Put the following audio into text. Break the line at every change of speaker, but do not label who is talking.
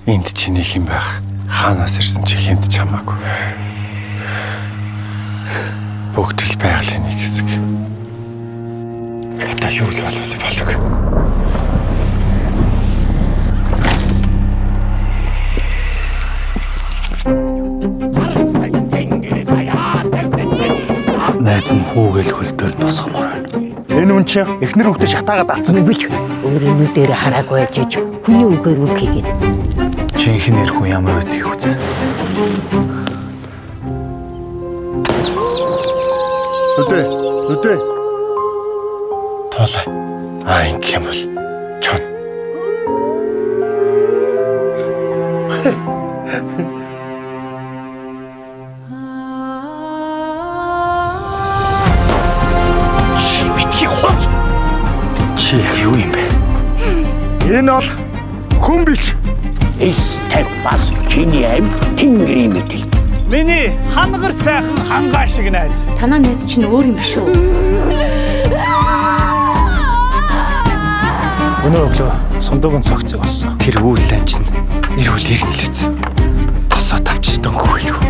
Энд чиний хэн байх? Хаанаас ирсэн чи хэнд ч хамаагүй. Бүгд л байгалийн нэг хэсэг. Одоо юу л болов болог.
Найз нь хүүгээл хөл дээр нь тусгамаар байна.
Энэ үн чи эхнэр хүүхдээ шатаагаад алцсан.
Нүбэл өөрөө нүдээр хараагүй ажиж хүний үгээр үг хийгээд.
Жинхэнэ эр хүн ямар байдгийг үз.
Нүдэ, нүдэ. Туулай. Аа, ингэх юм бол чон.
Чи битгий хуц.
Чи яг юу юм бэ?
Энэ бол хүн биш.
Эс тавьбас чиний амьд тэнгэрийн мэтэл.
Миний хангар сайхан хангаа шиг найз.
Танаа найз чинь өөр юм биш үү?
Өнөө өглөө сундуугын цогцыг олсон.
Тэр үүлэн чинь эрүүл ирнэ л үз. Тосоо тавч дөнгөх байлгүй.